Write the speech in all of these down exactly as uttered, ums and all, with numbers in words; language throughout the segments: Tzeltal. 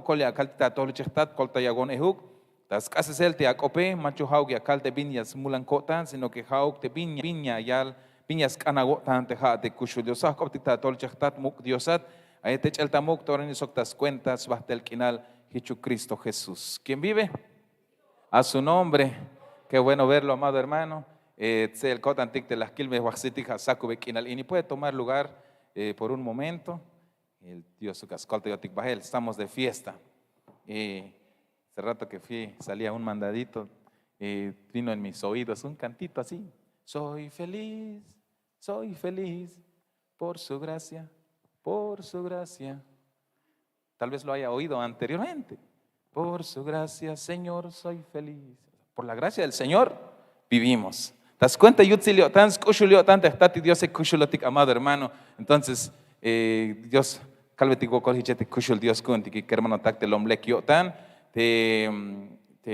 Kol ya akaltik te atojol jich jtat, koltayawon ejuk. Ta sk'asesel te ak'ope, manchuk ja'uk ya akal te bin ya smulan ko'tan, sino ke ja'uk te bin ya yal, bin ya sk'an awo'tan te ja'at te kuxul Dios. Ajk'optik te atojol jich jtat, muk' Diosat. Ay te ch'el ta muk' to ora sok ta skuenta sbajtel k'inal jichuk Cristo Jesús, quien vive a su nombre. Qué bueno verlo, amado hermano. Tse'el ko'tantik te la jkil me wajsitik ja' sakube k'inal ini, puede tomar lugar por un momento. El Dios skoltayotik bahel, estamos de fiesta. Hace rato que fui, salía un mandadito y vino en mis oídos un cantito así: soy feliz, soy feliz, por su gracia, por su gracia. Tal vez lo haya oído anteriormente. Por su gracia, Señor, soy feliz. Por la gracia del Señor vivimos. Ta skuenta yutsil yo'tan, sk'uxul yo'tan te jtatik Diose kuxulotik, amado hermano. Entonces, Dios, kalbetik wokol jiche te kuxul Dios ku'untik kermanotak te lom lek yo'tan te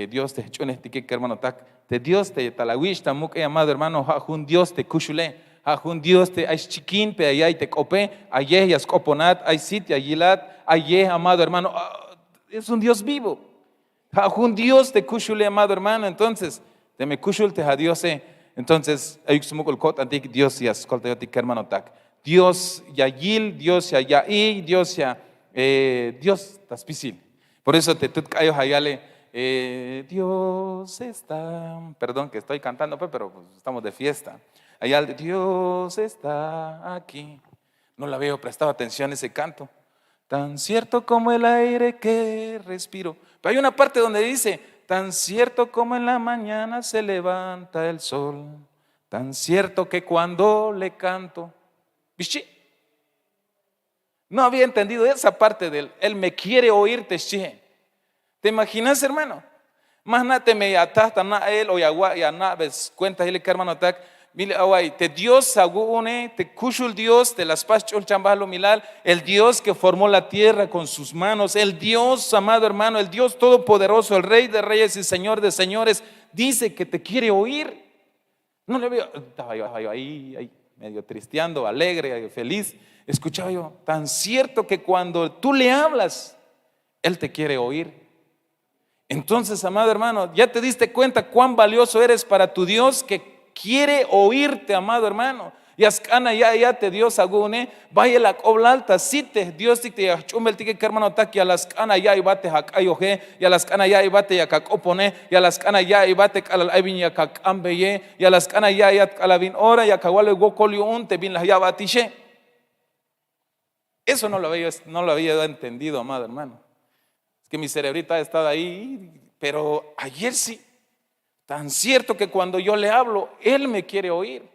Dios te jch'uunejtike kermanotak. Te Dios te tal awich' ta muk'e, amado hermano, ja' jun Dios te kuxule. Ja' jun Dios te ay xchikin pe ya ya'iy te k'ope, ayej ya sk'oponat, ay sit ya yilat, ayej, amado hermano. Es un Dios vivo. Ja' jun Dios te kuxule, amado hermano. Entonces teme kuxul te ja' Diose, entonces ayuk smuk'ul ko'tantik, Dios ya skoltayotik kermanotak. Dios ya yil, Dios ya ya'iy, Dios ya, Dios ta spisil. Por eso te tut k'ayoj ya yale: Dios está, perdón que estoy cantando, pero estamos de fiesta. Ya yal: Dios está aquí. No le había prestado atención a ese canto. Tan cierto como el aire que respiro. Pero hay una parte donde dice: tan cierto como en la mañana se levanta el sol, tan cierto que cuando le canto. ¿Viste? No había entendido esa parte de él. Él me quiere oír, te xchihe. ¿Te imaginas, hermano? Ma jna' teme ya ataj ta na'el o ya awa' ya ana'be skuenta jilel kermanotak. Mil awa'iy te Dios awu'une, te kuxul Dios te la spas ch'ul chambajlumilal, el Dios que formó la tierra con sus manos, el Dios, amado hermano, el Dios todopoderoso, el Rey de reyes y Señor de señores, dice que te quiere oír. No le veo, estaba yo ahí medio tristeando, alegre, feliz. Escuchaba yo: tan cierto que cuando tú le hablas, él te quiere oír. Entonces, amado hermano, ya te diste cuenta cuán valioso eres para tu Dios, que quiere oírte, amado hermano. Ya sk'an ya ya'iy a te Dios awu'une. Bayel ak'oblal ta sit te Diostik te ya jch'uunbeltike kermanotak, ya la sk'an ya ya'iy a te ak'ayoje, ya la sk'an ya ya'iy a te yak ak'opone, ya la sk'an ya ya'iy a te k'alal ay bin yak ak'anbeye, ya la sk'an ya ya'iy a te k'alal bin ora yak awalbe wokol yu'un te bin la ya'batixe. Eso no lo había, no lo había entendido, amado hermano. Es que mi cerebrito ha estado ahí, pero ayer sí. Tan cierto que cuando yo le hablo, él me quiere oír.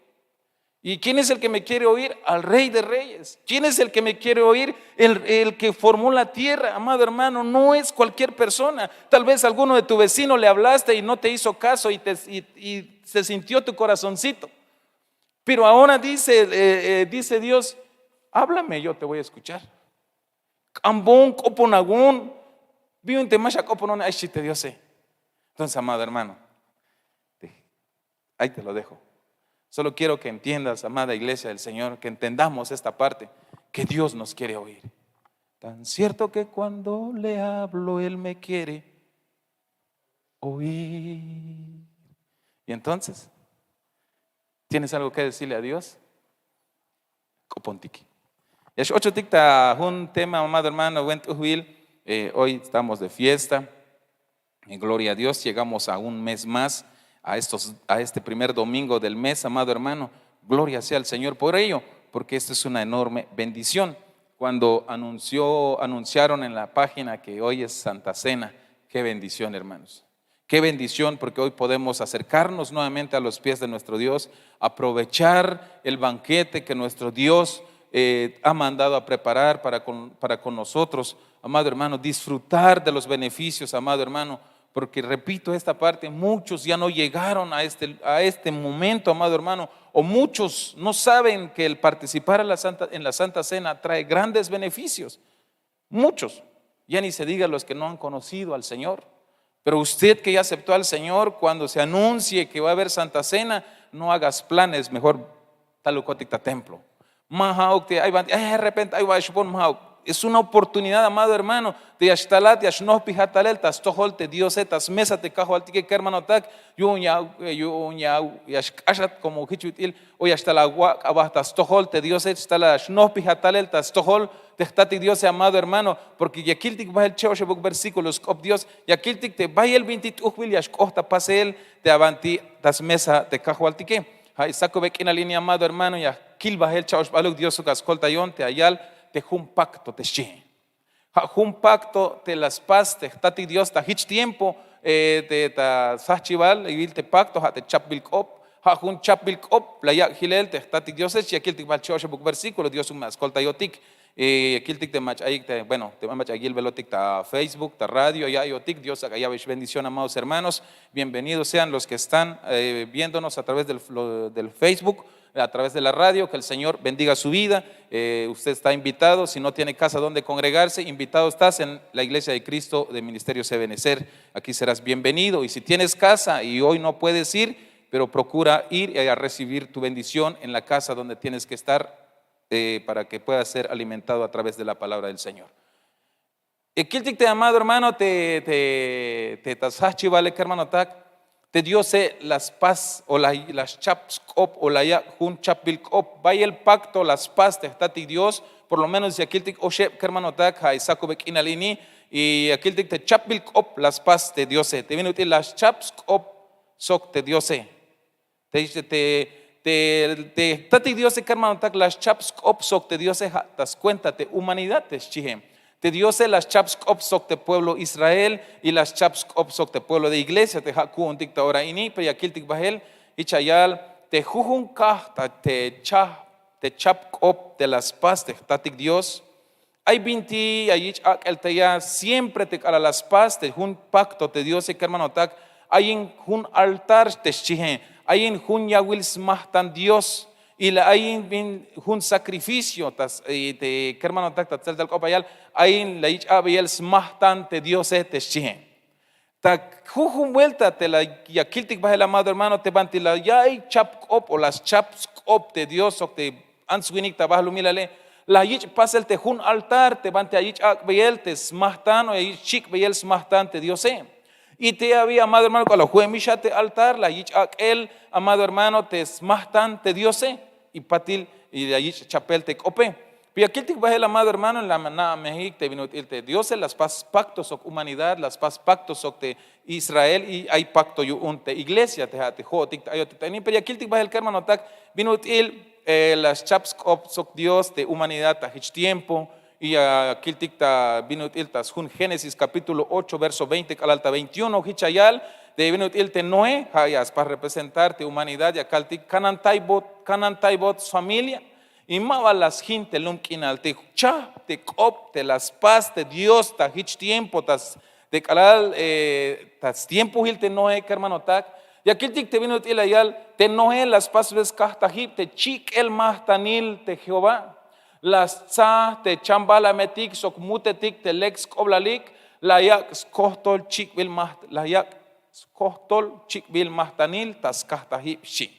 ¿Y quién es el que me quiere oír? Al Rey de Reyes. ¿Quién es el que me quiere oír? El, el que formó la tierra, amado hermano, no es cualquier persona. Tal vez alguno de tu vecino le hablaste y no te hizo caso y te, y, y se sintió tu corazoncito. Pero ahora dice, eh, eh, dice Dios: háblame, yo te voy a escuchar. K'ambon, k'oponawon. Bin yu'un te ma xak'oponon, ay xchi te Diose. Entonces, amado hermano, te, ahí te lo dejo. Solo quiero que entiendas, amada iglesia del Señor, que entendamos esta parte, que Dios nos quiere oír. Tan cierto que cuando le hablo, él me quiere oír. Y entonces, ¿tienes algo que decirle a Dios? K'opontik. Ya x-ochotik ta jun tema, amado hermano, buen t'ujbil. Hoy estamos de fiesta. Y gloria a Dios, llegamos a un mes más, a, estos, a este primer domingo del mes, amado hermano. Gloria sea al Señor por ello, porque esto es una enorme bendición. Cuando anunció, anunciaron en la página que hoy es Santa Cena, qué bendición, hermanos. Qué bendición, porque hoy podemos acercarnos nuevamente a los pies de nuestro Dios, aprovechar el banquete que nuestro Dios, eh, ha mandado a preparar para con, para con nosotros, amado hermano, disfrutar de los beneficios, amado hermano, porque repito esta parte, muchos ya no llegaron a este, a este momento, amado hermano, o muchos no saben que el participar en la Santa, en la Santa Cena trae grandes beneficios. Muchos, ya ni se diga los que no han conocido al Señor. Pero usted que ya aceptó al Señor, cuando se anuncie que va a haber Santa Cena, no hagas planes, mejor talukotik ta templo. Ma ja'uk te ay banti, ay, de repente ay wa'ax jupon, ma ja'uk. Es una oportunidad, amado hermano, te ya xtalat ya xnojpijat talel ta stojol te Diose, ta smesa te Kajwaltike, kermanotak. Yu'un ya, yu'un ya, ya xk'axat komo jich bit'il o ya xtal awak' aba ta stojol te Diose, xtal ya xnojpijat talel ta stojol te jtatik Diose, amado hermano, porque ya kiltik bahel che'oxebuk versículo sk'op Dios, ya kiltik te bayel bintik t'ujbil ya xk'oht ta pasel te abanti ta smesa te Kajwaltike. Ja' sakube k'inal ini, amado hermano, ya kil bahel cha'oxp'aluk Dios sok ya skoltayon te ya yal te jun pacto te xchihe. Ja' jun pacto te la spas te jtatik Dios ta jich tiempo, eh, te ta sjajchibal yil te pacto, ja' te chapbil k'op. Ja' jun chapbil k'op la yak' jilel te jtatik Diose. Ya kiltik bahel che'oxebuk versículo, Dios me ya skoltayotik. Eh, ya kiltik te mach'a ayik te, bueno, te mach'a yilbelotik ta Facebook, ta radio, ya ayotik. Dios ak'a ya'beyex bendición, amados hermanos. Bienvenidos sean los que están, eh, viéndonos a través del, lo- del Facebook, a través de la radio. Que el Señor bendiga su vida. Eh, usted está invitado. Si no tiene casa donde congregarse, invitado estás en la Iglesia de Cristo de Ministerio Ebenezer. Aquí serás bienvenido. Y si tienes casa y hoy no puedes ir, pero procura ir y a recibir tu bendición en la casa donde tienes que estar, eh, para que puedas ser alimentado a través de la palabra del Señor. Ya kiltik te, amado hermano, te, te, te ta sjajchibale, kermanotak, te Diose la spas o la, la xchap sk'op o la yak' jun chapbil k'op. Bayel pacto la spas te jtatik Dios. Por lo menos ya kiltik oxeb, kermanotak, ja' sakube k'inal ini. Y ya kiltik te chapbil k'op la spas te Diose, te bin ut'il la xchap sk'op sok te Diose. Te, te, te, te jtatik Diose, kermanotak, la xchap sk'op sok te Diose, ja' ta skuenta te humanidad te xchihe. Te Diose la xchap sk'op sok te pueblo Israel y la xchap sk'op sok te pueblo de iglesia te ja' ku'untik ta ora ini. Pero ya kiltik bahel jich ya yal te jujun kaj ta te chaj, te chap k'op te la spas te jtatik Dios. Ay binti ya yich' ak'el te ya siempre te k'alal la spas te jun pacto te Diose, kermanotak, ayin jun altar te xchihe, ayin jun yawil smajtan Dios. Y la ayin bin jun sacrificio ta s- y te, kermanotak, ta tseltal k'op ya yal, ayin la yich' ak'beyel smajtan te Diose te xchihe. Ta jujun vuelta te la ya kiltik bahel, amado hermano, te banti la ya'iy chap k'op o la schap sk'op te Dios sok te ants winik ta bahlumilale, la yich' pasel te jun altar te banti ya yich' ak'beyel te smajtan o ya yich' chik'beyel smajtan te Diose. Y te abi, amado hermano, k'alal ju'emix a te altar, la yich' ak'el, amado hermano, te smajtan te Diose. Y patil y la yich' chapel te k'ope. Pero ya kiltik bahel, amado hermano, la na'mejik te bin ut'il te Diose la spas pacto sok humanidad, la spas pacto sok te Israel, y ay pacto yu'un te iglesia te ja' te jo'otik te ayotik ta ini. Pero ya kiltik bahel, kermanotak, bin ut'il, eh, la schap sk'op sok Dios te humanidad ta jich tiempo. Y ya kiltik ta bin ut'il ta sjun Génesis capítulo ocho, verso veinte k'alal ta veintiuno, jich ya yal te bin ut'il te Noé, ja' ya spas representar te humanidad, ya kaltik kanantaybot, kanantaybot sfamilia. Y ma ba la sjin te lum k'inal te chaj, te k'op te la spas te Dios ta jich tiempo, ta s- te k'alal, eh, ta stiempohil te Noé, kermanotak. Ya kiltik te bin ut'il la yal te Noé la spasbe skajtajib te chik'el majtanil te Jehová. La stsaj te chambalametik sok mutetik te lek sk'oblalik, la yak' skojtol chik'bil maj- la yak' skojtol chik'bil majtanil ta skajtajib, xchi.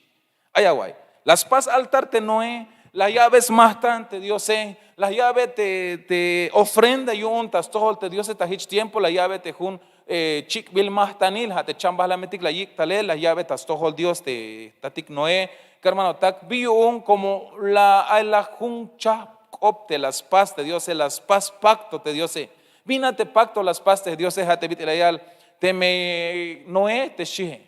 Ay away, la spas altar te Noé, la ya'be smajtan te Diose, la ya'be te, te ofrenda yu'un ta stojol te Diose. Ta jich tiempo la ya'be te jun, eh, chik'bil majtanil, ja' te chambalametik la yik' talel, la ya'be ta stojol Dios te jtatik Noé, kermanotak. Bi yu'un? Komo la ay la jun chajp k'op te la spas te Diose, la spas pacto te Diose. Bin a te pacto la spas te Diose? Ja' te bit'il la yal: teme Noé, te xchihe,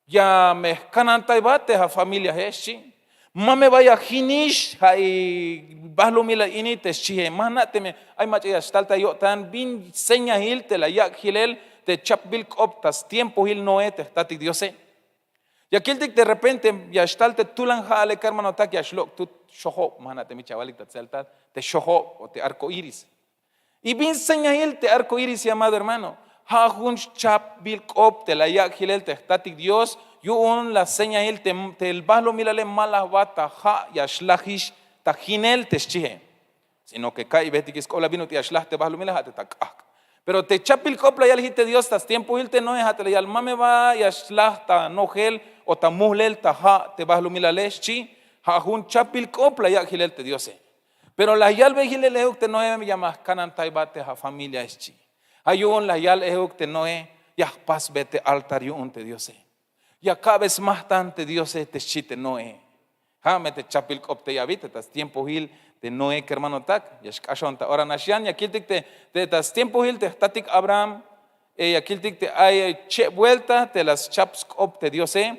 ya me jkanantaybat te jafamiliahe, xchi. Ma me ba ya jinix ja' i bahlumilal ini, te xchihe. Ma jna' teme ay mach'a ya xtal ta yo'tan bin señahil te la yak' jilel te chapbil k'op ta stiempohil Noé te jtatik Diose. Ya kiltik de repente ya xtal te tulan ja'ale, kermanotak, ya xlok' tut xojob, ma jna' teme jich awalik ta tseltal, te xojob o te arco iris. Y bin señahil te arco iris, amado hermano, ja' jun xchapbil k'op te la yak' jilel te jtatik Dios. Yu'un la señahil te, te bahlumilale ma la jba ta ja' ya xlajix ta jinel, te xchihe. Sino que ka'iybetik sk'oblal bin ut'il ya xlaj te bahlumilal, ja' te ta k'ajk'. Pero te chapbil k'op la yalji te Dios ta stiempohil te Noé, ja' te la yal: ma me ba ya xlaj ta nojel o ta mujlel ta ja' te bahlumilale, xchi. Ja' jun chapbil k'op la yak' jilel te Diose. Pero la yalbe hilel euk te Noé, ya ma jkanantaybat te ja' familia xchi. Ja' yu'un la yal euk te Noé, ya jpasbe te altar yu'un te Diose. Ya ka'be smajtan te Diose, te xchi te Noé. Ja' me te chapbil k'op te ya abi te ta stiempohil te Noé, kermanotak, ya xk'axon ta ora nax yan, ya kiltik te, te ta stiempohil te jtatik Abraham, eh, ya kiltik te ay cheb buelta te la schap sk'op te Diose.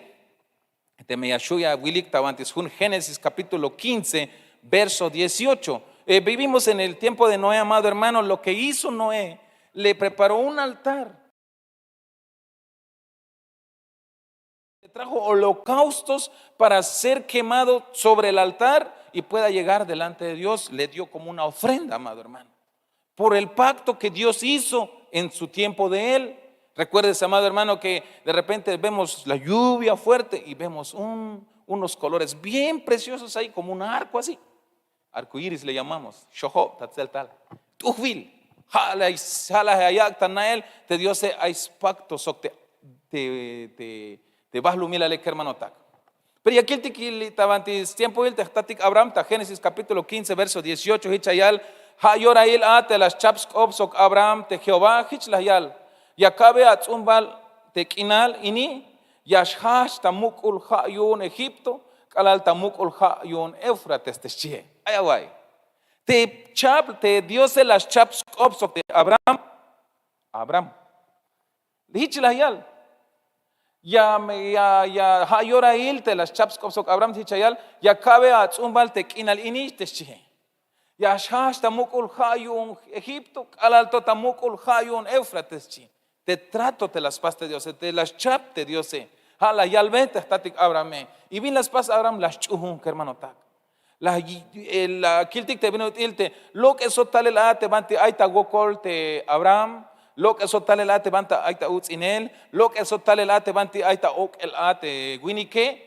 Teme ya xhu' ya awilik ta banti sjun Génesis capítulo quince, verso dieciocho. Eh, vivimos en el tiempo de Noé, amado hermano. Lo que hizo Noé, le preparó un altar. Le trajo holocaustos para ser quemado sobre el altar y pueda llegar delante de Dios. Le dio como una ofrenda, amado hermano, por el pacto que Dios hizo en su tiempo de él. Recuérdese, amado hermano, que de repente vemos la lluvia fuerte y vemos un, unos colores bien preciosos ahí, como un arco así. Arco iris le llamamos. Xojob ta tzeltal. T'ujbil. Ja' la, ja' la ayak' ta na'el te Diose, ay spacto sok te, te, te, te balumilale, kermanotak. Pero ya kiltik ta banti stiempohil te jtatik Abraham, ta Génesis capítulo quince, verso dieciocho, jich ya yal: Ja' yorail a te la schap sk'op sok Abraham te Jehová, jich la yal: Ya ka'be ats'umbal te k'inal ini, ya xjajch ta muk'ul ja' yu'un Egipto k'alal ta muk'ul ja' yu'un Éufrates, te xchie. Ay awa'iy. Te chap, te Diose la schap sk'op sok te Abraham. Abraham. Jich la yal: Ya, ya, ya, ja' yorail te la schap sk'op sok Abraham, jich la yal: Ya ka'be ats'umbal te k'inal ini, te xchie. Ya xjajch ta muk'ul ja' yu'un Egipto k'alal to ta muk'ul ja' yu'un Éufrates, xchi. Te trato te la spas te Diose, te la schap te Diose. Ja' la yalbe te jtatik Abrahame. Y bin la spas Abraham, la sch'uhun, kermanotak. La, la kiltik te bin ut'il te: Lok'esot talel a te banti ay ta wokol te Abraham, lok'esot talel a te banti ay ta uts'inel, lok'esot talel a te banti ay ta ok'el a te winike.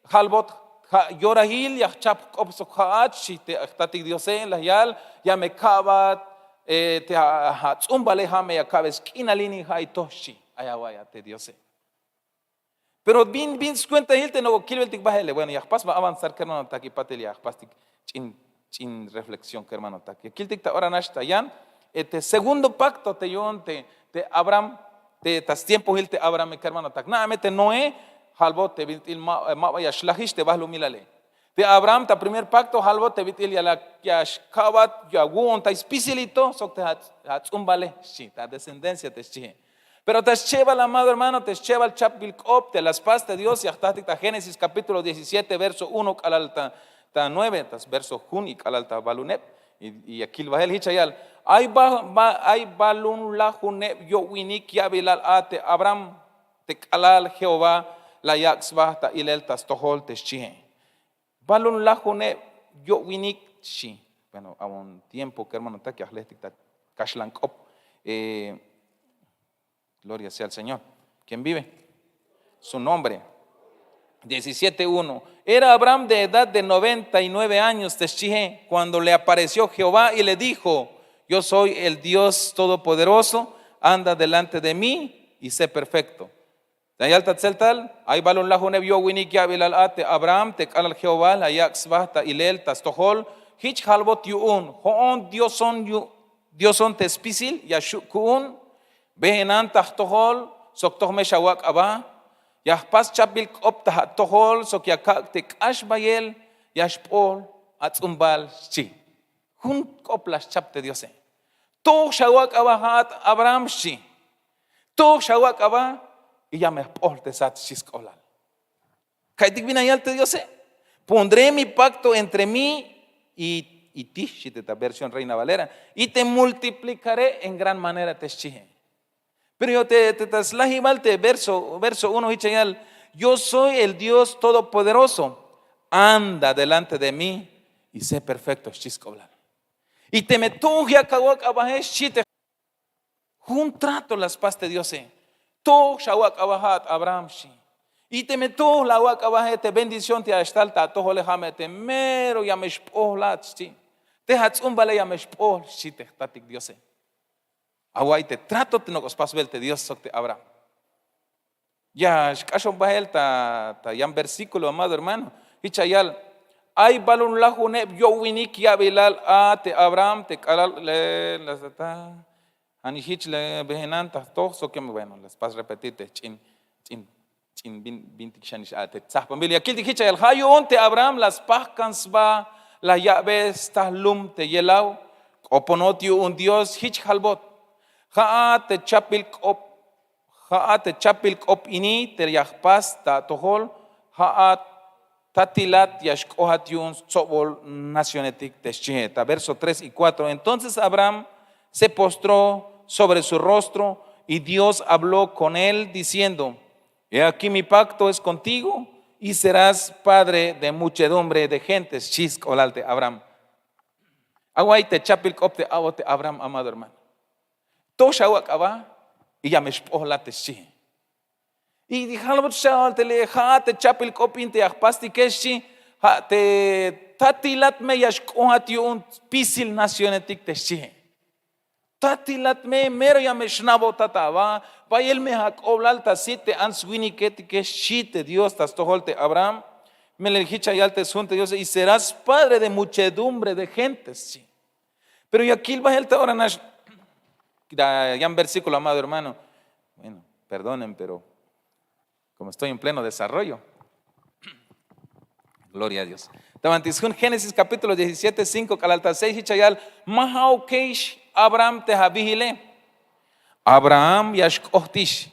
Jalbot, ja' yorail ya jchap jk'op sok ja'at, xchi te jtatik Diose, la yal: Ya me ka'bat, eh, te ats'umbale, ja' me ya ka'be sk'inal ini, ja' ay to, xchi. Ay awa'iy a te Diose. Pero bin, bin skuentahil te nok'o kilbeltik bahele. Bueno, ya jpas ba avanzar, kermanotak, y patil ya jpastik ch'in, ch'in reflexión, kermanotak. Ya kiltik ta ora nax ta yan, eh, te segundo pacto te yu'un te, te Abraham, te ta stiempohil te Abrahame, kermanotak. Na'a me te Noé, jalbot te bit'il ma, ma ba ya xlajix te balumilale. Te Abraham ta primer pacto, jalbot te bit'il ya la, ya xka'bat, ya awu'untay spisilito sok te ats'umbale, xchi, ta descendencia, te xchie. Pero ta schebal, amado hermano, te schebal chapbil k'op te la spas te Dios, ya jtatik ta Génesis capítulo diecisiete, verso uno k'alal ta, ta nueve, ta verso jun y k'alal ta baluneb. Y, y ya kil bahel, jich ya yal: Ay ba, ba, ay balumlajuneb yo'winik ya'bilal a te Abraham, te k'alal Jehová la yak' sba ta ilel ta stojol, te xchie. Balumlajuneb yo'winik, xchi. Bueno, a un tiempo, kermanotak, ya jlejtik ta kaxlan k'op. Eh, Gloria sea el Señor. ¿Quién vive? Su nombre. Diecisiete uno. Era Abraham de edad de noventa y nueve años, te xchie, cuando le apareció Jehová y le dijo: Yo soy el Dios Todopoderoso, anda delante de mí y sé perfecto. Ta yal ta tzeltal: Ay balumlajuneb yo'winik ya'bilal a te Abraham, te k'alal Jehová la yak' sba ta ilel ta stojol. Jich jalbot yu'un: Jo'on Dioson yu-, Dioson te spisil ya xu' ku'un. Behenan ta jtojol sok toj me xawak' aba. Ya jpas chapbil k'op ta atojol sok ya kak' te k'ax bayel ya xp'ohl ats'umbal, xchi. Jun k'op la schap te Diose. Toj xawak' aba ja'at Abraham, xchi. Toj xawak' aba y ya me jp'ohltesat, xchi sk'oblal. Ka'iytik bin la yal te Diose: Pondré mi pacto entre mí y, y ti, xchi te ta versión Reina Valera, y te multiplicaré en gran manera, te xchie. Pero te, te ta slajibal te verso, verso uno, jich ya yal: Yo soy el Dios Todopoderoso, anda delante de mí y sé perfecto, xchi sk'oblal. Y teme toj yak awak' abaje, xchi te Jun trato la spas te Diose. Toj xawak' aba ja'at Abraham, xchi. Y teme toj la awak' abaje, te bendición te ya xtal ta atojole, ja' me te mero ya me xp'ohlat, xchi. Te ats'umbale ya me xp'ohl, xchi te jtatik Diose. Awa'iy te trato te nok'o spasbel te Dios sok te Abraham. Ya xk'axon bahel ta, ta yan versículo, amado hermano. Jich ya yal: Ay balumlajuneb yo'winik ya'bilal a te Abraham te k'alal le la ta. Ani jich le bejenan ta jtoj sok yom, bueno, la spas repetir te ch'in ch'in ch'in bin bintik xanix a te tsajpanbil ya kiltik jich ayal ja' yu'un te Abraham la spajkan sba la ya'be sta lum te yelaw. K'oponot yu'un Dios jich jalbot. Ja'at te chapbil k'op ja'at te chapbil k'op ini te ya jpas ta atojol. Ja'at tatilat ya xk'ojat yu'un stsobol nacionetik te xchihe ta verso tres y cuatro. Entonces Abraham se postró sobre su rostro y Dios habló con él diciendo: He aquí, mi pacto es contigo y serás padre de muchedumbre de gentes. Xchi sk'oblal te Abraham. Away te chapbil k'op te a'bot te Abraham, amado hermano. Tox awak' aba y ya me xp'ojlat te xchi. Y jalbot xcha'al te li' ja' te chapbil k'op in te ya jpastike xchi. Ja' te tatilat me ya xk'ojat yu'un spisil nacionetik te xchi. Tatilat me mero ya me xnabotat aba. Bayel me ak'oblal ta sit te ants winiketike xchi te Dios ta stojol te Abraham. Melel jich ya yal te sjun te Diose: Y serás padre de muchedumbre de gentes xchi. Pero ya kil bahel ta ora nax. Yan versículo, amado hermano. Bueno, perdonen, pero como estoy en pleno desarrollo. Gloria a Dios. Ta banti sjun Génesis capítulo diecisiete cinco k'alal ta seis jich ya yal: Ma ja'ukix Abraham te abihile. Abraham ya xk'ohtix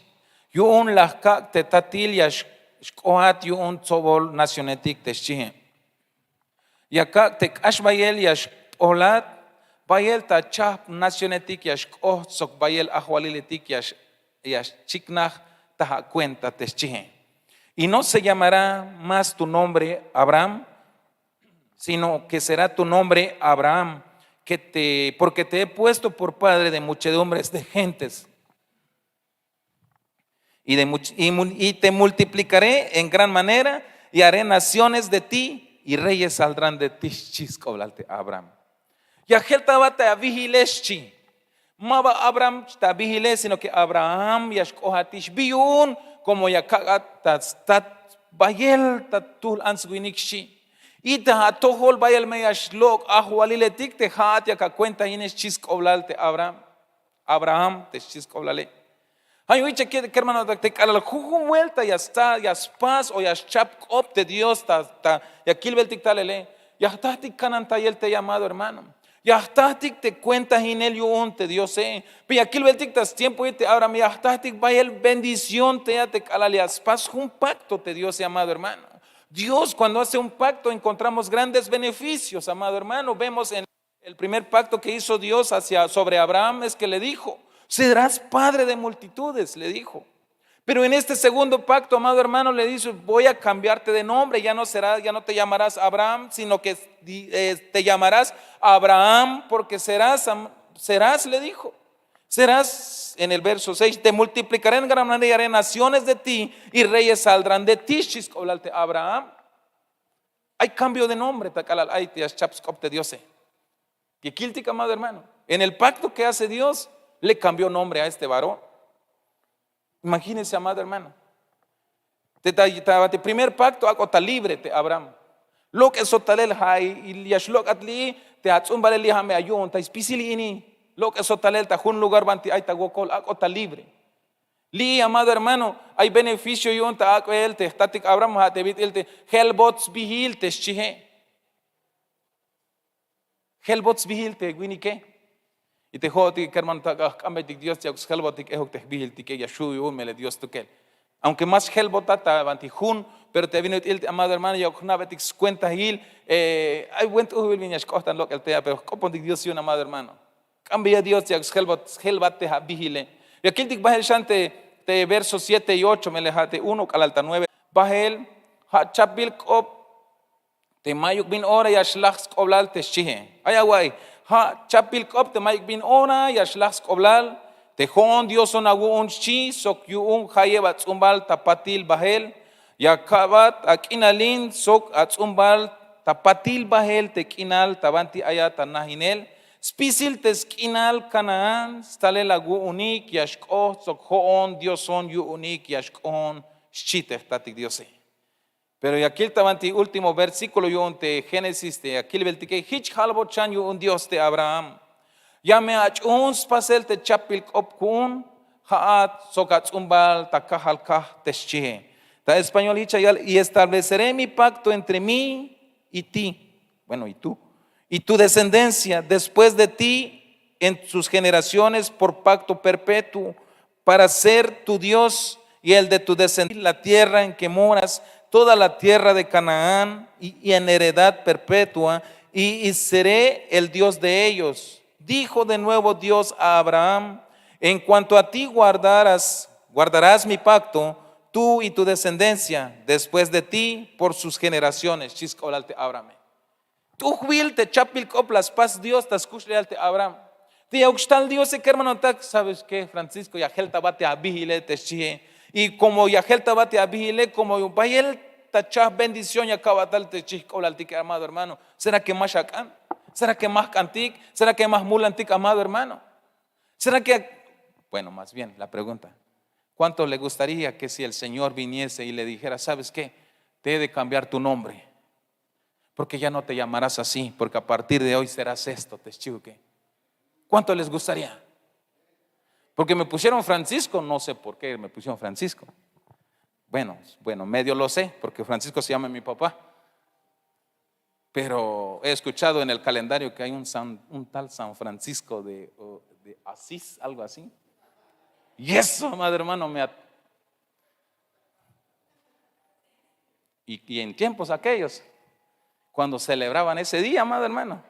yu'un la jkak' te tatil ya xk'ojat yu'un tsobol nacionetik te xchihe. Ya kak' te k'ax bayel ya xp'ohlat bayel ta chahp nacionetik ya xk'oht sok bayel ajwaliletik ya xchiknaj ta akuenta te xchihe. Y no se llamará más tu nombre Abraham, sino que será tu nombre Abraham, que te, porque te he puesto por padre de muchedumbres de gentes. Y te multiplicaré en gran manera y haré naciones de ti y reyes saldrán de ti. Xchi sk'oblal te Abraham. Ya jel ta ba te abihile xchi. Ma ba Abraham ta abihile sino ke Abraham ya xk'ohatix bi yu'un, komo ya kak'at ta stat bayel ta tuhl ants winik xchi. Y ta atojol bayel me ya xlok' ajwaliletik te ja'at ya kakuentahine xchi sk'oblal te Abraham. Abraham te xchi sk'oblale. Ay wich ya kil kermanotak te k'alal jujun buelta ya spas o ya schap k'op te dios ta ya kilbeltik talele, ya jtahtik kanantayel te llamado hermano. Ya jtahtik te kuentahinel yu'un te diose. Pe ya kilbeltik ta stiempohil te abraham ya jtahtik bayel bendición te ya te k'alal ya spas jun pakto te dios llamado hermano. Dios kuando hace un pakto enkontramos grandes beneficios amado hermano vemos en el primer pakto ke hizo dios hacia sobre abraham es ke le diho, serás padre de multitudes le diho. Pero en este segundo pakto amado hermano le dice voy a kambiarte de nombre ya no te llamarás abraham sino ke te llamarás abraham porke serás le diho. Serás en el verso seis te multiplikare en gran manera y haré naciones de ti y reyes saldran de ti xchi sk'oblal te abraham. Ay kambio de nombre ta k'alal ay te ya schap sk'op te diose. Ke kiltik amado hermano, en el pakto ke hace dios le kambio nombre a este varón. Imagínese amado hermano, te primer pakto ak'o ta libre te abraham. Lok'esot talel ja' ya xlok'at li'i te atz'umbalel li' ja' me ayu'untay spisil ini. Lok'esot talel ta jun lugar banti ay ta wokol ak'o ta libre. Li'i amado hermano, ay beneficio yu'un ta ak'bel te jtatik abraham ja' te bit'il te jelbot sbihil te xchihe. Jelbot sbihil te winike. Y te jo'otik kermanotak a jk'ambeytik dios te yakuk sjelbotik ehuk te jbihiltike ya xhu' yu'un melel dios stukel. Aunke ma sjelbotat ta banti jun, pero te bin ut'il te amado hermano yakuk jna'betik skuentahil. Ay buen t'ujbil bin ya xk'ohtan lok'el te ya pero jk'opontik dios yu'un amado hermano. K'ambeya dios te yakuk sjelbat te abihile. Ya kiltik bahel xan te verso siete y ocho melel ja' te uno k'alal ta nueve. Bahel ja' chapbil k'op te mayuk bin ora ya xlaj sk'oblal te xchihe. Ay awa'iy, ja' chapbil k'op te mayuk bin ora ya xlaj sk'oblal te jo'on dioson awu'un xchi sok yu'un jayeb atz'umbal ta patil bahel. Ya ka'bat ak'inalin sok atz'umbal ta patil bahel te k'inal ta banti ayat ta najinel spisil te sk'inal kanaán stalel awu'unik ya xk'oht sok jo'on dioson yu'unik ya xk'ohon. Xchi te jtatik diose. Pero ya kil ta banti último versíkulo yu'un te génesis te ya kilbeltike jich jalbot xan yu'un dios te abraham, ya me ach'uhun spasel te chapbil k'op ku'un, ja'at sok atz'umbal ta kajal kaj te xchihe. Ta español jich ya yal y estableceré mi pakto entre mí y ti, bueno y tu, y tu descendencia después de ti en sus generaciones por pakto perpetuo, para ser tu dios y el de tu descendencia la tierra en ke moras, toda la tierra de kanaán y en heredad perpetua, y seré el dios de ellos. Dijo de nuevo dios a abraham, en kuanto a ti guardaras guardarás mi pakto, tu y tu descendencia después de ti por sus generaciones xchi sk'oblal te abrahame. T'ujbil te chapbil k'op la spas dios ta skuxlejal te abraham. Te ya ukxtal diose kermanotak sabes ke francisco ya jeltabat te abihile te xchihe. Y komo ya jeltabat te abihile komo bayel ta chaj bendición ya ka'bat tal te xchij k'oblaltike amado hermano. Sera ke ma xak'an? Sera ke ma jk'antik? Sera ke ma jmulantik amado hermano? Sera ke? Bueno, más bien la pregunta, kuánto le gustaría ke si el señor viniese y le dijera sabes ke? Te he de kambiar tu nombre, porke ya no te llamarás así porke a partir de hoy serás esto te xchihuke. Kuánto les gustaría? Porke me pusieron francisco no sé porke me pusieron francisco. Bueno, medio lo sé porke francisco se llama mi papá. Pero he eskuchado en el kalendario ke hay un tal san francisco de asís algo así. Y eso amado hermano me at- y en tiempos aquellos, kuando celebraban ese día amado hermano,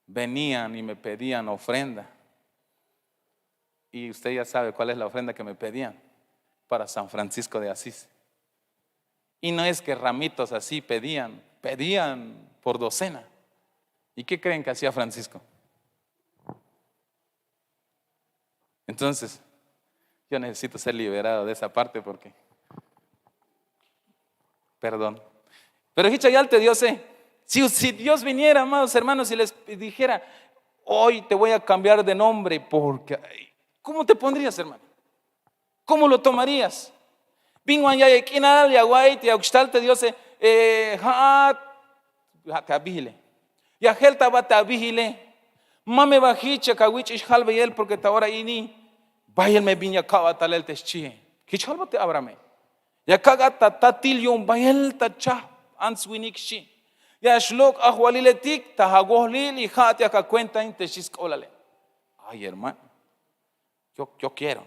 venian y me pedian ofrenda. Y usted ya sabe kuál es la ofrenda ke me pedian para san francisco de asís. Y no es ke ramitos así pedian, pedian por docena. Y ke kreen ke hacia francisco? Entonces, yo necesito ser liberado de esa parte porke perdón. Pero jich ya yal te diose, si dios viniera amados hermanos y les dijera, hoy te voy a kambiar de nombre porke, kómo te pondrías hermano? Kómo lo tomarías? Bin wan ya ya k'inal ya wa'iy te ya ukxtal te diose, ja'at, ja' te abihile, ya jeltaba te abihile. Ma me ba jich ya kawich'ix jalbeyel porke ta ora ini bayel me bin ya ka'bat talel te xchihe. Jich jalbot te abrahame, ya kak'at ta tatil yu'un bayel ta chahp ants-winik xchi. Ya xlok' ajwaliletik ta awohlil y ja'at ya kakuentahin te xchi sk'oblale. Ay hermano, yo quiero.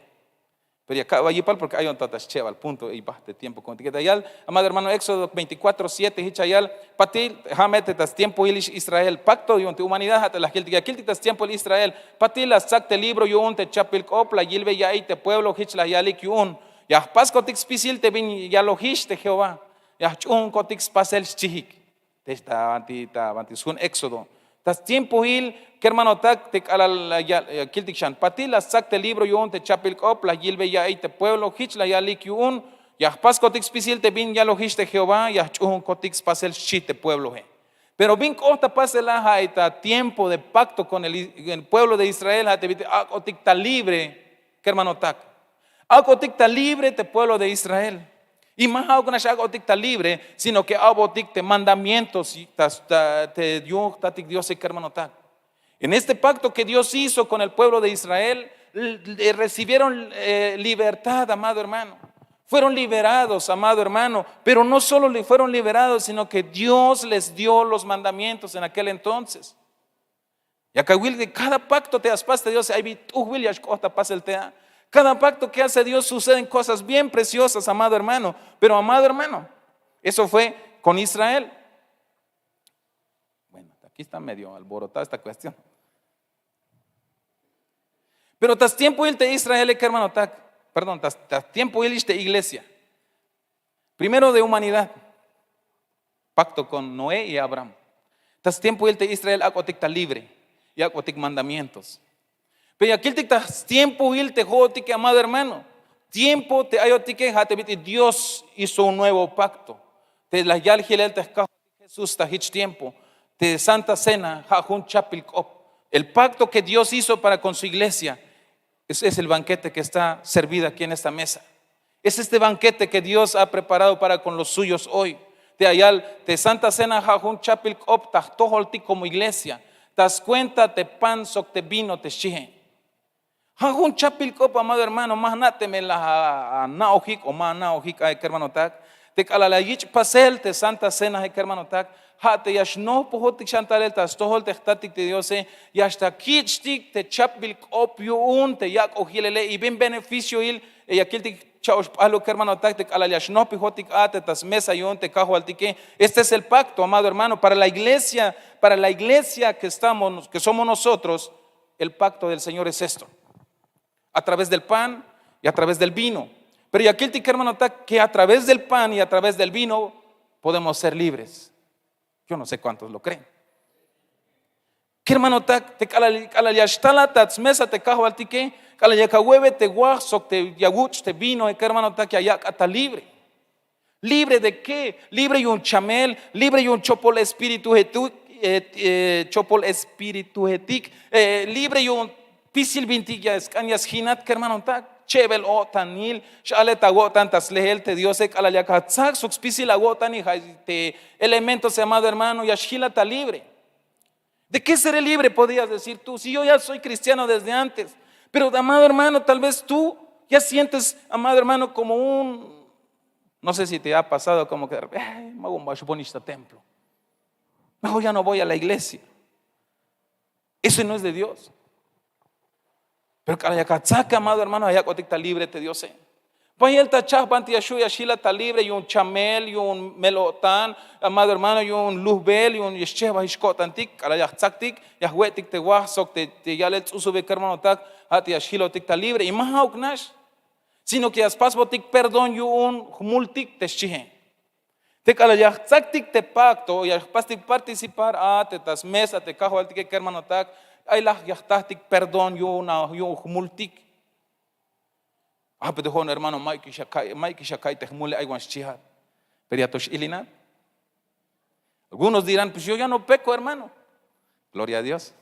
Pero ya ka'bat yipal porke ayon ta ta schebal punto y baht te tiempo kontik ta yal amado hermano éxodo veinticuatro siete jich ya yal, patil ja' me te ta stiempohil ix israel pakto yu'un te humanidad ja' te la jkiltik ya kiltik ta stiempohil israel. Patil la stsak te libro yu'un te chapbil k'op la yilbe ya'iy te pueblo jich la yalik yu'un, ya jpaskotik spisil te bin yalojix te jehová, ya jch'uhunkotik spasel xchihik. Te ta banti sjun éxodo, ta stiempohil kermanotak te k'alal ya kiltik xan patil la stsak te libro yu'un te chapbil k'op la yilbe ya'iy te pueblo jich la yalik yu'un, ya jpaskotik spisil te bin yalojix te jehová ya jch'uhunkotik spasel xchi te pueblohe. Pero bin k'oht ta pasel a ja' ay ta tiempo de pakto kon el pueblo de israel ja' te bit'il ak'otik ta libre kermanotak. Ak'otik ta libre te pueblo de israel. Y ma ja'uk nax ak'otik ta libre sino ke a'botik te mandamientos te yu'un jtatik diose kermanotak. En este pakto ke dios hizo kon el pueblo de israel, recibieron libertad amado hermano. Fueron liberados amado hermano. Pero no solo fueron liberados sino ke dios les dio los mandamientos en aquel entonces. Ya kawil ke kada pakto te ya spas te diose ay bi t'ujbil ya xk'oht ta pasel te a. Kada pakto ke hace dios suceden kosas bien preciosas amado hermano. Pero amado hermano, eso fue kon israel. Bueno, aki esta medio alborotada esta kuestion. Pero ta stiempohil te israele kermanotak, perdón, ta stiempohil ix te iglesia, primero de humanidad, pakto kon noé y abraham. Ta stiempohil te israel ak'otik ta libre, y ak'otik mandamientos. Pero ya kiltik ta stiempohil te jo'otike amado hermano, tiempo te ayotike ja' te bit'il dios hizo un nuevo pakto. Te la yal jilel te jkajwatik jesús ta jich tiempo, te santa cena ja' jun chapbil k'op. El pakto ke dios hizo para kon su iglesia, es el bankete ke está servido aki en esta mesa. Es este bankete ke dios ha preparado para kon los suyos hoy. Te ayal te Santa Cena ja' jun chapbil k'op ta jtojoltik komo iglesia, ta skuenta te pan sok te vino te xchihe. Ja' jun chapbil k'op, amado hermano, ma jna' teme la ana'ojik o ma ana'ojik a kermanotak. Te k'alal ya yich' pasel te Santa Cena kermanotak, ja' te ya xnojpojotik xan talel ta stojol te jtatik te Diose, ya xta kich'tik te chapbil k'op yu'un te yak'ojilele y bin beneficioil ya kiltik cha'ox p'ajluk kermanotak te k'alal ya xnojpijotik a te ta smesa yu'un te kajwaltike. Este es el pacto, amado hermano, para la iglesia, para la iglesia que estamos, que somos nosotros. El pacto del Señor es esto, a través del pan y a través del vino. Pero ya kiltik kermanotak que a través del pan y a través del vino podemos ser libres. Yo no sé cuántos lo creen. Kermanotak, te k'alal ya xtalat ta smesa te kajwaltike, k'alal ya kawebe te waj sok te ya wuch' te vino kermanotak, ya yak'at ta libre. ¿Libre de qué? Libre yu'un chamel, libre yu'un chopol espirituetik, chopol espirituetik, libre yu'un spisil bintik ya sk'an ya sjinat kermanotak. Chebel o'tanil x'ale ta awo'tan ta slehel te Diose, k'alal yak atsak sok spisil awo'tan y ja' te elementos, amado hermano, ya xjilat ta libre. ¿De qué seré libre? Podrías decir tú, si yo ya soy cristiano desde antes. Pero, amado hermano, tal vez tú ya sientes, amado hermano, como un, no sé si te ha pasado, como que "Ay, ma voy a este templo, mejor ya no voy a la iglesia". Eso no es de Dios. Pero k'alal yak atsak, amado hermano, ya yak'otik ta libre te Diose. Bayel ta chajbanti ya xu' ya xjilat ta libre yu'un chamel, yu'un mel-o'tan, amado hermano, yu'un lujbel, yu'un ya xchejbajix ko'tantik. K'alal ya jtsaktik, ya jwe'tik te waj sok te ya'lel ts'usube kermanotak, ja' te ya xjilotik ta libre y ma ja'uk nax, sino que ya spasbotik perdón yu'un jmultik te xchihe. Te k'alal ya jtsaktik te pacto, ya jpastik participar a te ta smesa te kajwaltike kermanotak, ay laj ya jtajtik perdón yu'un jmultik. Ah, pero jo'on hermano, mayukix ya ka'iy te jmule, ay wan xchijat. Pero ya to x'ilinat. Algunos dirán, pues yo ya no peco, hermano. Gloria a Dios.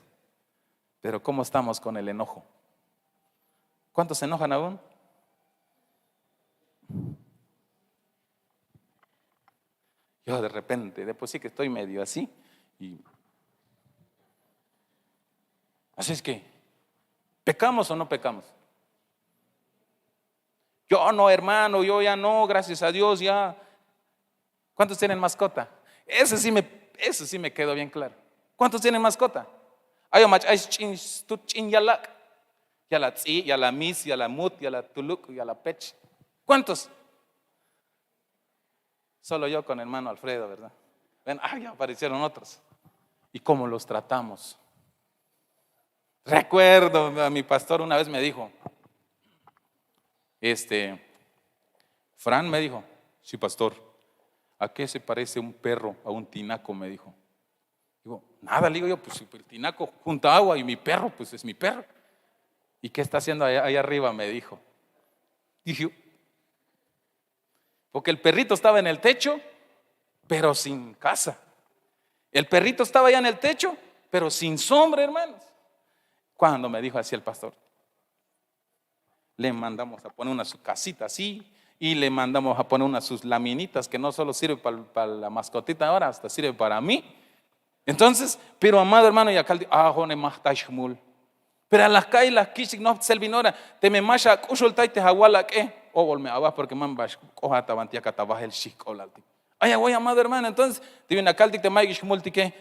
Pero ¿cómo estamos con el enojo? ¿Cuántos se enojan aún? Yo de repente, de por sí que estoy medio así. Y... Así es que, ¿pecamos o no pecamos? Yo no, hermano, yo ya no, gracias a Dios, ya. ¿Cuántos tienen mascota? Eso sí me, eso sí me quedó bien claro. ¿Cuántos tienen mascota? Ay o mach ay ch'in, stut ch'in yalak'. Yala tz'i', yala mis, yala mut, yala tuluk', yala pech. ¿Cuántos? Solo yo con hermano Alfredo, ¿verdad? Bueno, ah, ya aparecieron otros. ¿Y cómo los tratamos? Recuerdo a mi pastor una vez me dijo, este, Fran, me dijo, sí, pastor, ¿a qué se parece un perro a un tinaco? Me dijo. Digo, nada, le digo yo, pues si el tinaco junta agua y mi perro, pues es mi perro. ¿Y qué está haciendo allá, allá arriba? Me dijo. Dije, porque el perrito estaba en el techo, pero sin casa. El perrito estaba allá en el techo, pero sin sombra, hermanos. Cuando me dijo así el pastor, le mandamos a poner una su casita así y le mandamos a poner unas sus laminitas que no solo sirve para la mascotita ahora, hasta sirve para mí. Entonces, pero amado hermano, ya kaltik, ah, jo'one ma jtay jmul. Pero a la ka'iy la kich'tik nojptsel bin ora, teme ma xak'uxultay te awal ak'e, obol me aba porque man ba xk'oja ta banti yakat ta bajel xchik'olaltik. Ay away, amado hermano, entonces te bin akaltik te mayukix jmultike,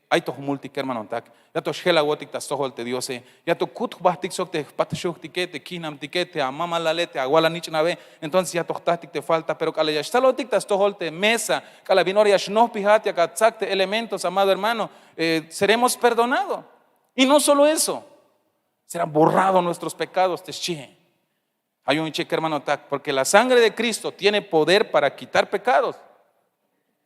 ay to jmultik kermanotak. Ya to xjelawotik ta stojol te Diose, ya to kut jbajtik sok te jpatxujtike, te kijnamtike, te amamalale, te awal anich'nabe. Entonces ya to jtajtik te falta, pero k'alal ya xtalotik ta stojol te mesa, k'alal bin ora ya xnojpijat, ya katsak te elementos, amado hermano, seremos perdonado. Y no solo eso, serán borrados nuestros pecados te xchihe. Ay un che kermanotak, porque la sangre de Cristo tiene poder para quitar pecados,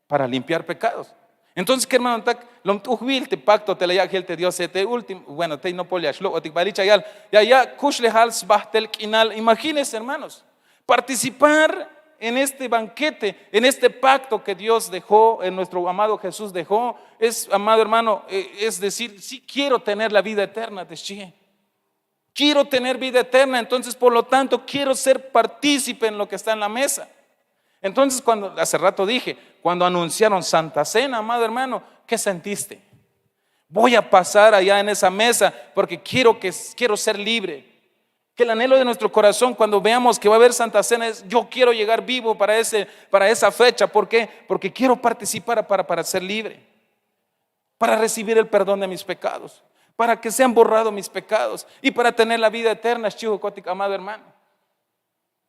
para limpiar pecados. Entonces kermanotak, lom t'ujbil te pacto te la yak'jel te Diose, te último, bueno, te nopol ya xlok'otik balik chayal, ya yak' kuxlejal sbajtel k'inal. Imagínense, hermanos, participar en este banquete, en este pacto que Dios dejó, en nuestro amado Jesús dejó, es, amado hermano, es decir, sí quiero tener la vida eterna te xchihe. Quiero tener vida eterna, entonces por lo tanto quiero ser partícipe en lo que está en la mesa. Entonces, cuando hace rato dije, cuando anunciaron Santa Cena, amado hermano, ¿qué sentiste? Voy a pasar allá en esa mesa porque quiero que quiero ser libre. Que el anhelo de nuestro corazón cuando veamos que va a haber Santa Cena es: yo quiero llegar vivo para ese para esa fecha. ¿Por qué? Porque quiero participar para para ser libre, para recibir el perdón de mis pecados, para que sean borrados mis pecados y para tener la vida eterna, chihuacotic, amado hermano.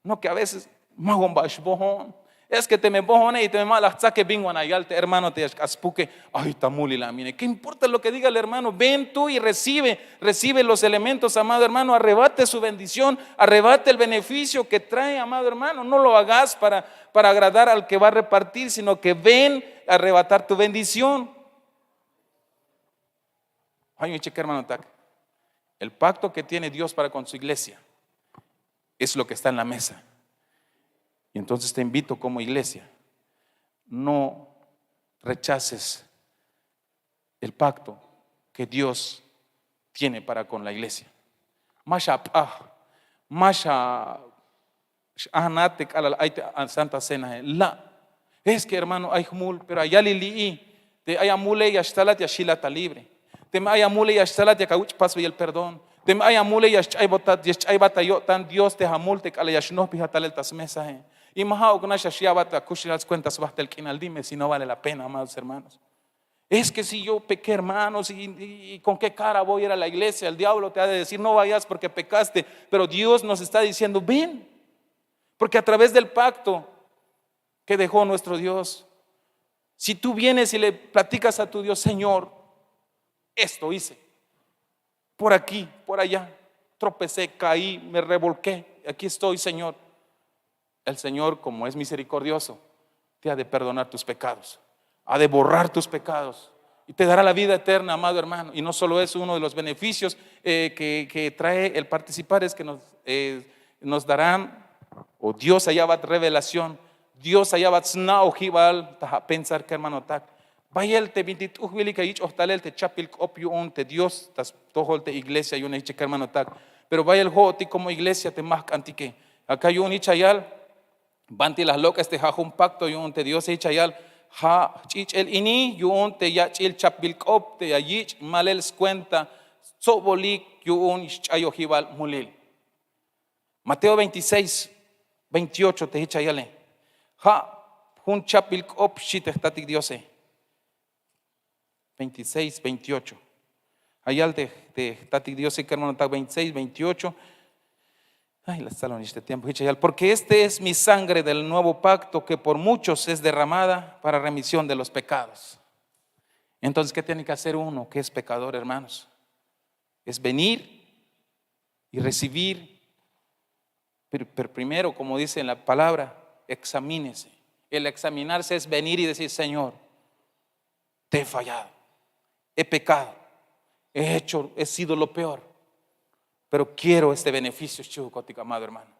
No, que a veces: ma jun ba xbojon. Es que teme bojone y teme ma la jtzake, bin wan ayal te hermano te ya xk'aspuke: ay, ta mulil a mine. ¿Qué importa lo que diga el hermano? Ven tú y recibe, recibe los elementos, amado hermano. Arrebate su bendición, arrebate el beneficio que trae, amado hermano. No lo hagas para para agradar al que va a repartir, sino que ven a arrebatar tu bendición. Ay, mi chica, hermano, tac. El pacto que tiene Dios para con su iglesia es lo que está en la mesa. Y entonces te invito como iglesia: no rechaces el pacto que Dios tiene para con la iglesia. Ma xap'aj, ma xa x'anat te k'alal ay te Santa Cena la. Es que hermano, ay jmul, pero ya yalil li'i te ay amule ya xtalat, ya xilat ta libre. Teme ay amule ya xtalat, ya kawich' pasbeyel perdón. Teme ay amule ya xch'aybat ta yo'tan Dios te amul te k'alal ya xnojpijat talel ta smesae. Y ma ja'uk nax ya xya'bat akuxlejal scuenta sbajtel k'inal. Dime si no vale la pena, amados hermanos. Es que si yo pequé, hermanos, y, y con qué cara voy a ir a la iglesia, el diablo te ha de decir: no vayas porque pecaste. Pero Dios nos está diciendo: ven. Porque a través del pacto que dejó nuestro Dios, si tú vienes y le platicas a tu Dios: Señor, esto hice, por aquí, por allá, tropecé, caí, me revolqué, aquí estoy, Señor. El Señor, como es misericordioso, te ha de perdonar tus pecados, ha de borrar tus pecados y te dará la vida eterna, amado hermano. Y no solo es uno de los beneficios eh, que, que trae el participar, es que nos, eh, nos darán, o Dios allá va revelación, Dios allá va sna'ojibal. Taja pensar que, hermano, tac, bayel te binti t'ujbil ka yich'oj talel te chapbil k'op yu'un te Dios ta stojol te iglesia yu'un, jich kermanotak. Pero bayel jo'otik como iglesia te majk'antike. Aka yu'un jich ayal: banti la jlok'es te ja' jun pacto yu'un te Diose, jich ayal: ja' jch'ich'el ini yu'un te yach'il chapbil k'op te ya yich' malel scuenta stsobolik yu'un xch'ayojibal mulil. Mateo veintiséis, veintiocho te jich ayale: ja' jun chapbil k'op, xchi te jtatik Diose. Veintiséis, veintiocho. Ayal te jtatik Diose, kermanotak, veintiséis, veintiocho. Ay, la stalonix te tiempo, jich ayal: porque este es mi sangre del nuevo pacto que por muchos es derramada para remisión de los pecados. Entonces, ¿qué tiene que hacer uno que es pecador, hermanos? Es venir y recibir. Pero, pero primero, como dice la palabra, examínese. El examinarse es venir y decir: Señor, te he fallado, he pecado, he hecho, he sido lo peor, pero quiero este beneficio, xchihukotik, amado hermano.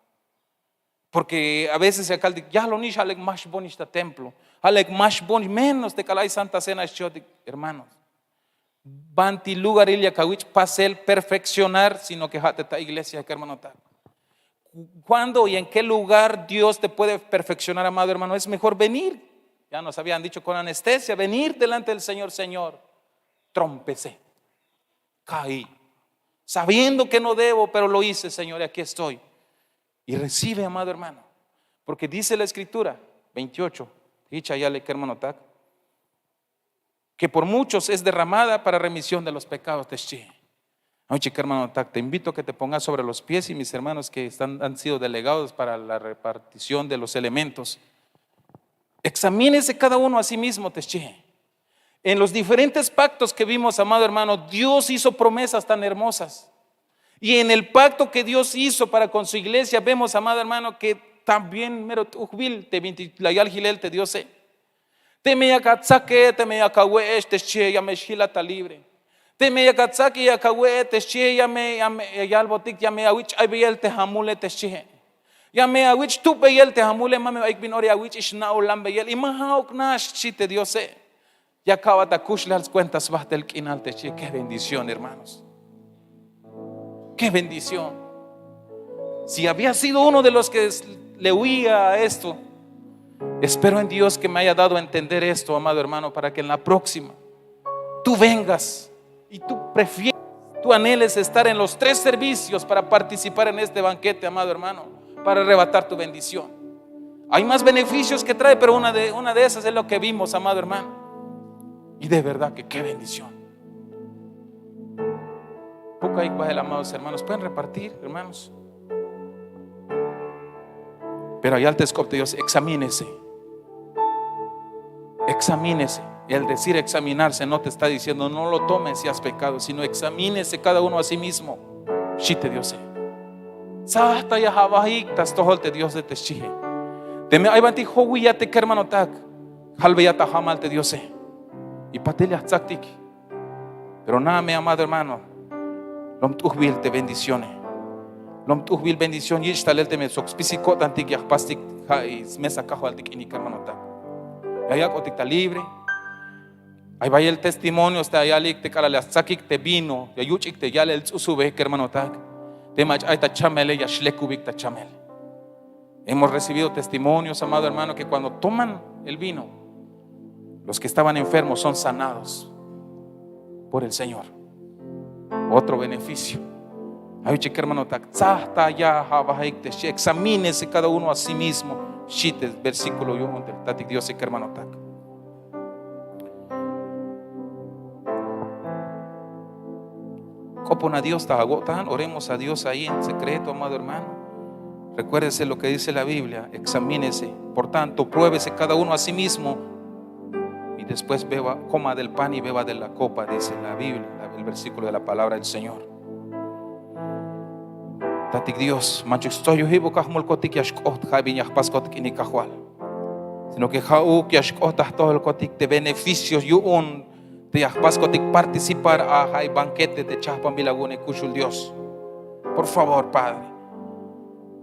Porque a veces ya lonix ja' lek ma xbonix ta templo, ja' lek ma xbonix, menos te k'alal ay Santa Cena, xchihotik, hermanos. Banti lugaril ya kawich' pasel perfeccionar, sino que ja' te ta iglesia, kermanotak. ¿Cuándo y en qué lugar Dios te puede perfeccionar, amado hermano? Es mejor venir. Ya nos habían dicho con anestesia: venir delante del Señor: Señor, trompecé, caí, sabiendo que no debo, pero lo hice, Señor, y aquí estoy. Y recibe, amado hermano, porque dice la Escritura, veintiocho, jich ayale, kermanotak, que por muchos es derramada para remisión de los pecados, te xchi. Ay, chica, hermanotak, te invito a que te pongas sobre los pies, y mis hermanos que están, han sido delegados para la repartición de los elementos, examínese cada uno a sí mismo, te xchi. En los diferentes pactos que vimos, amado hermano, Dios hizo promesas tan hermosas. Y en el pacto que Dios hizo para con su iglesia, vemos, amado hermano, que también mero t'ujbil te binti la yal jilel te Diose. Teme yak atsake, teme yak awe'ex, te xchihe, ya me xjilat ta libre. Teme yak atsak y yak awe'e, te xchihe, ya me, ya me, ya yalbotik, ya me awich' aybeyel te jamule, te xchihe. Ya me awich' tubeyel te jamule, ma me ayuk bin ora ya awich' ix na'olanbeyel. Y ma ja'uk nax, xchi te Diose. Ya ka'bat akuxlejal scuenta sbajtel k'inal, te xchihe. Qué bendición, hermanos. Qué bendición. Si había sido uno de los que le huía a esto, Espero en Dios que me haya dado a entender esto, amado hermano, para que en la próxima tú vengas y tú prefieras, tú anheles estar en los tres servicios para participar en este banquete, amado hermano, para arrebatar tu bendición. Hay más beneficios que trae, pero una de, una de esas es lo que vimos, amado hermano. Y de verdad que qué bendición. Pocahik bahel, amados hermanos. Pueden repartir, hermanos. Pero ya te escopte Dios, examínese. Examínese. El decir examinarse no te está diciendo no lo tomes y has pecado, sino examínese cada uno a sí mismo. Xchi te Diose. Tsaj ta ya abahik ta stojol te Diose, te xchihe. Teme ay banti jowiy ya te kermanotak, jalbeya ta jamal te Diose. Y patil ya jtsaktik. Pero na'a me, amado hermano, lom t'ujbil te bendicióne. Lom t'ujbil bendición yich' talel teme sok spisil ko'tantik ya jpastik ja' smesa Kajwaltik inik, kermanotak. Ya yak'otik ta libre. Ay bayel testimonios te ya yalik te k'alal ya stsakik te vino, ya yuch'ik te yalel ts'usube, kermanotak. Te mach'a ay ta chamele ya xlekubik ta chamel. Hemos recibido testimonios, amado hermano, que cuando toman el vino, los que estaban enfermos son sanados por el Señor. Otro beneficio. Ay uche, kermanotak, tsaj ta ya abahik te xchi, examínese cada uno a sí mismo. Xchi te versículo yu'un te jtatik Diose, kermanotak. K'opona Dios ta awo'tan, oremos a Dios ahí en secreto, amado hermano. Recuérdese lo que dice la Biblia, examínese. Por tanto, pruébese cada uno a sí mismo y después beba, coma del pan y beba de la copa, dice la Biblia, el versículo de la palabra del Señor. Tatik Dios, manchuk stsoyojibuk a jmulkotik ya xk'ot ja' bin ya jpas kotik inik Kajwal, sino que ja'uk ya xk'ot ta jtojolkotik te beneficios yu'un te ya jpas kotik participar a ja'i banquete te chajpanbil awu'unik kuxul Dios. Por favor, Padre,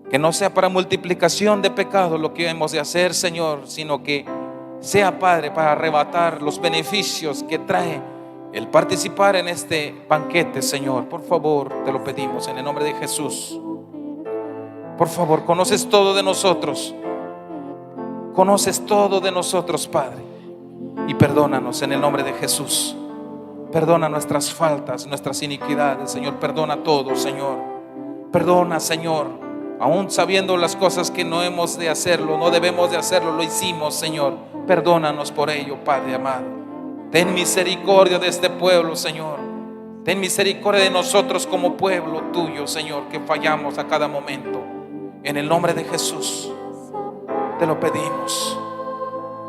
que no sea para multiplicación de pecado lo que hemos de hacer, Señor, sino que sea, Padre, para arrebatar los beneficios que trae el participar en este banquete, Señor. Por favor, te lo pedimos en el nombre de Jesús. Por favor, conoces todo de nosotros. Conoces todo de nosotros, Padre. Y perdónanos en el nombre de Jesús. Perdona nuestras faltas, nuestras iniquidades, Señor. Perdona todo, Señor. Perdona, Señor. Aún sabiendo las cosas que no hemos de hacerlo, no debemos de hacerlo, lo hicimos, Señor. Perdónanos por ello, Padre amado. Ten misericordia de este pueblo, Señor. Ten misericordia de nosotros como pueblo tuyo, Señor, que fallamos a cada momento. En el nombre de Jesús te lo pedimos.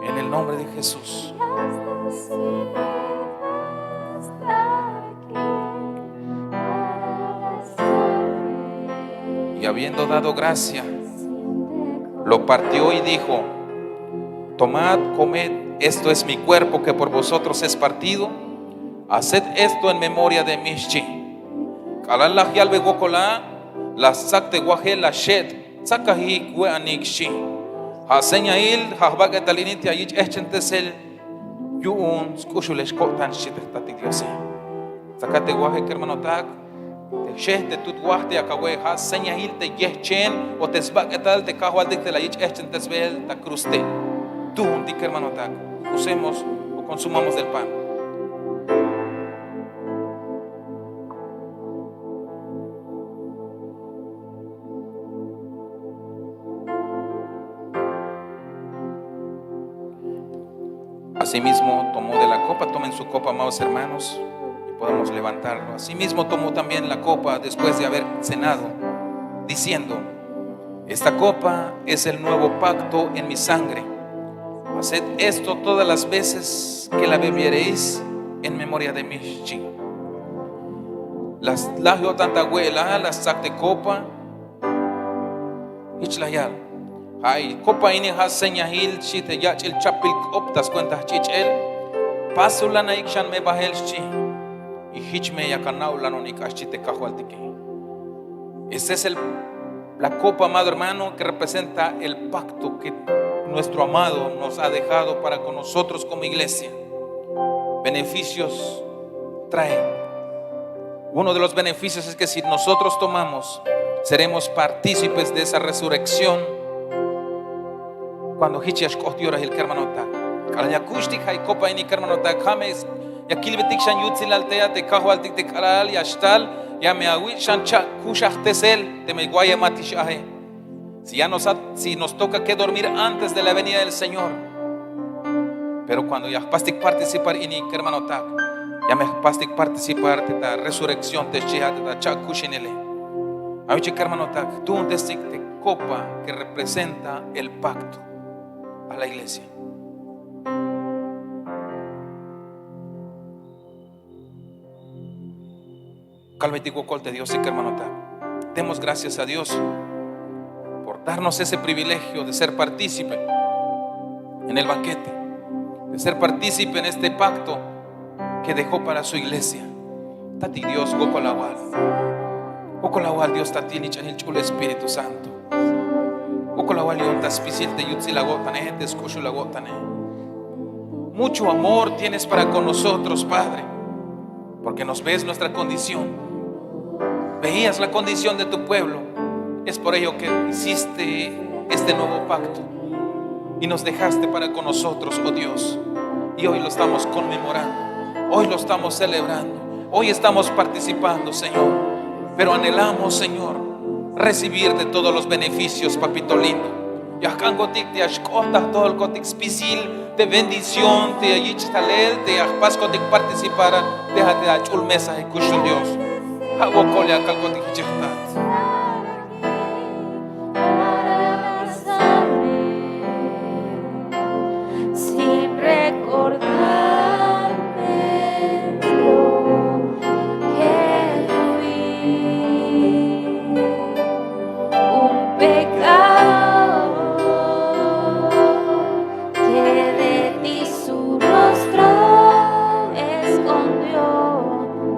En el nombre de Jesús. Y habiendo dado gracia, lo partió y dijo: Tomad, comed, esto es mi cuerpo que por vosotros es partido. Haced esto en memoria de mí, xchi. K'alal la yalbe wokol a, la stsak te wajel, la xet', tsakajik, we'anik, xchi. Ja' señail, ja' jbak'etal ini te ya yich' jejch'entesel yu'un sk'uxulex ko'tan, xchi te jtatik Diose. Tsakat te wajel, kermanotak, te jxej, te tut waj te ya kawe'ej, ja' señail te yejchen o te sbak'etal te Kajwaltik te la yich' jejch'entesbel ta cruz te. Tu'untik, kermanotak, usemos o consumamos del pan. Asimismo tomó de la copa, tomen su copa, amados hermanos, y podemos levantarlo. Asimismo tomó también la copa después de haber cenado, diciendo: Esta copa es el nuevo pacto en mi sangre. Haced esto todas las veces que la bebiereis en memoria de mí, xchi. La laj yo'tan ta we'el a, la stsak te copa. Jich la yal: Ja'i copa ini ja' señail, xchi, te yach'il chapbil k'op ta swenta jch'ich'el. Pasojlanaik xan me bajel, xchi, y jich me yak ana'olanonik a, xchi te Kajwaltike. Esta es el, la copa, amado hermano, que representa el pacto que nuestro amado nos ha dejado para con nosotros como iglesia. Beneficios trae. Uno de los beneficios es que si nosotros tomamos, seremos partícipes de esa resurrección. Cuando hich ya xk'ot yorahil kermanotak, k'alal ya kuxtik ja' kopa ini kermanotak, ja' me ya kilbetik xan yutsilal te ya te kajwaltik te k'alal ya xtal, ya me awich' xan cha'kuxajtesel teme wayematix aje. Si ya nos, si nos toca que dormir antes de la venida del Señor, pero cuando ya jpastik participar ini kermanotak, ya me jpastik participar te ta resurrección te xchi ja' te ta cha'kuxinele. Awiche kermanotak, jtuuntestik te copa que representa el pacto a la iglesia. Kalbetik wokol te Dios y kermanotak, demos gracias a Dios por darnos ese privilegio de ser partícipe en el banquete, de ser partícipe en este pacto que dejó para su iglesia. Tatik Dios, wokol awal. Wokol awal Dios, tatik Nich'anil Ch'ul Espíritu Santo. Wokol awal yu'un ta spisil te yutsil awo'tanej, te sk'uxul awo'tanej. Mucho amor tienes para con nosotros, Padre, porque nos ves nuestra condición. Veías la condición de tu pueblo. Es por ello que hiciste este nuevo pacto y nos dejaste para con nosotros, oh Dios. Y hoy lo estamos conmemorando, hoy lo estamos celebrando, hoy estamos participando, Señor. Pero anhelamos, Señor, recibir de todos los beneficios, papito lindo. Ya jk'ankotik te ya xk'ot ta jtojolkotik spisil te bendición te ya yich' talel te ya jpaskotik participar te ja' te ach'ul mesa jkuxul Dios. Ja' wokol ya kalkotik jich jtat. Para besarme sin recordarme lo que fui. Un pecado que de ti su rostro escondió,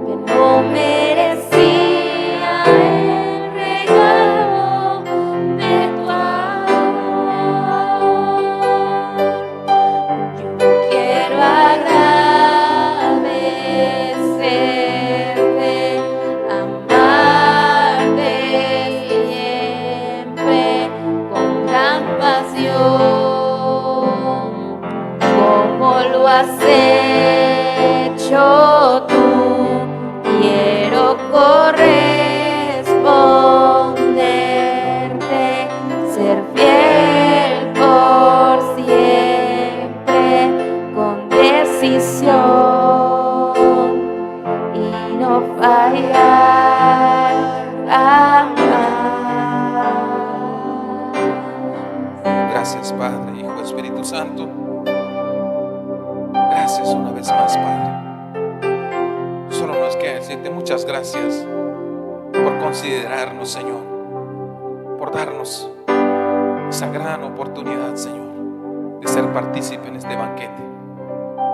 que no merecía el regalo de tu amor. Yo quiero agradecerte, amarte siempre con gran pasión, como lo has hecho tú. Quiero corresponderte, ser fiel por siempre, con decisión y no fallar jamás. Gracias, Padre, Hijo, Espíritu Santo. Gracias una vez más, Padre. Solo nos queda decirte muchas gracias por considerarnos, Señor, por darnos esa gran oportunidad, Señor, de ser partícipe en este banquete.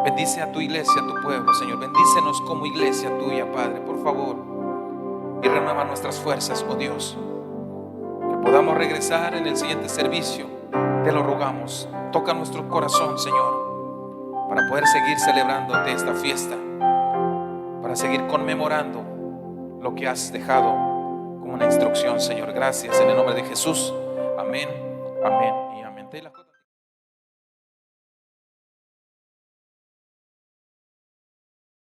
Bendice a tu iglesia, a tu pueblo, Señor. Bendícenos como iglesia tuya, Padre, por favor. Y renueva nuestras fuerzas, oh Dios. Que podamos regresar en el siguiente servicio. Te lo rogamos. Toca nuestro corazón, Señor, para poder seguir celebrándote esta fiesta, para seguir conmemorando lo que has dejado como una instrucción, Señor. Gracias en el nombre de Jesús. Amén, amén y amén.